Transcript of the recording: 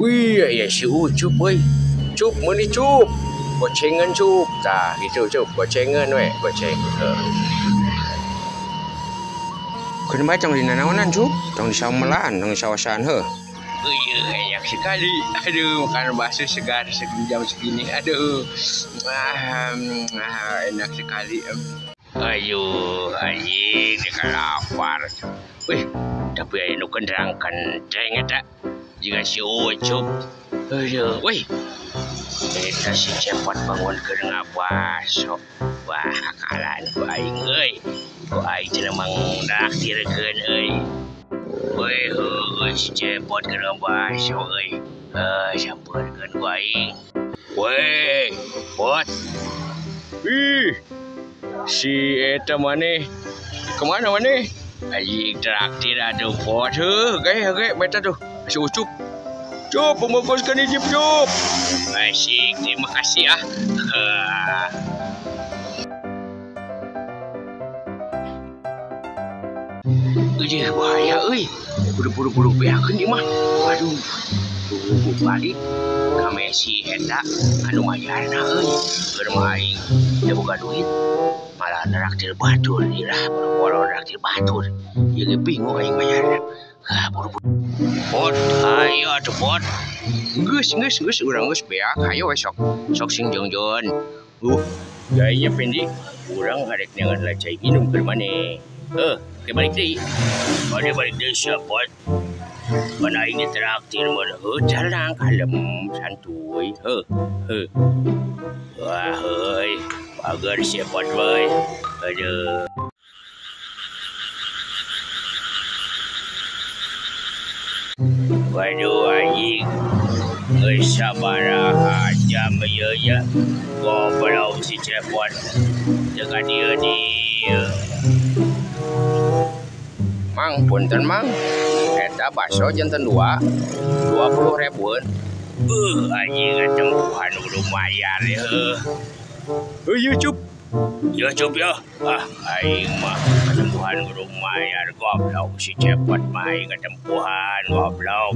Wih, ya si Ucup euy. Cup meuni cup. Gocengan cup. Tah gitu cup, gocengan we, goceng. Keun bae tong dina naonan cup, tong di samelaan, tong di sawasan heuh. Iya, enak sekali. Aduh, makan bakso segar jam segini. Aduh. Enak sekali. Aduh, anjing deka lapar. Wih, tapi aya nu kenderang kenteng eta. Jiga si Ucup. Aduh, wih. Eta si Cepot bangun keur ngabaso. Wah, akalan ku aing euy. Ku aing cenah mangraktirkeun euy. Wih, heuh si Cepot keur ngabaso euy. Sampeurkeun ku aing. Weh, Pot. Ih. Si eta maneh kemana maneh? Anjing traktir aduh Pot. Heuh, ge beta tuh. Si Ucup. Cup, pembungkuskan hijip, cup. Asik, terima kasih ah. Ujih, bahaya euy. Buru-buru beakeun ieu mah. Waduh. Tunggu balik ka Messi eta anu mayarna euy. Keur mah aing teu boga duit. Malah neraktir batur irah boro-boro neraktir batur. Ieu ge bingung aing mayarna. Ah, buru-buru. Pot, ayo atuh Pot. Geus geus geus urang geus beak, hayo we sok. Sok sing jongjon. Gayanya Fendi, urang harek neangan lacai minum keur maneh. Heuh, ke balik deui. Bade balik deui sia Pot. Mana aing ditraktir mah heuh jalan kalem santuy. Heuh, heuh. Wah heuy, pagar sia Pot we. Aduh. Waduh anjing, geus sabaraha jam ieu nya. Goblok si Cepot. Teu ka dieu dieu. Mang, punten Mang. Eta bakso janten 2, 20 ribuan. Anjing katempuhan kudu mayar heuh. Heuh ieu cup. Ya cup ya. Ah, aing mah katempuhan kudu mayar goblok si Cepot mah aing katempuhan goblok.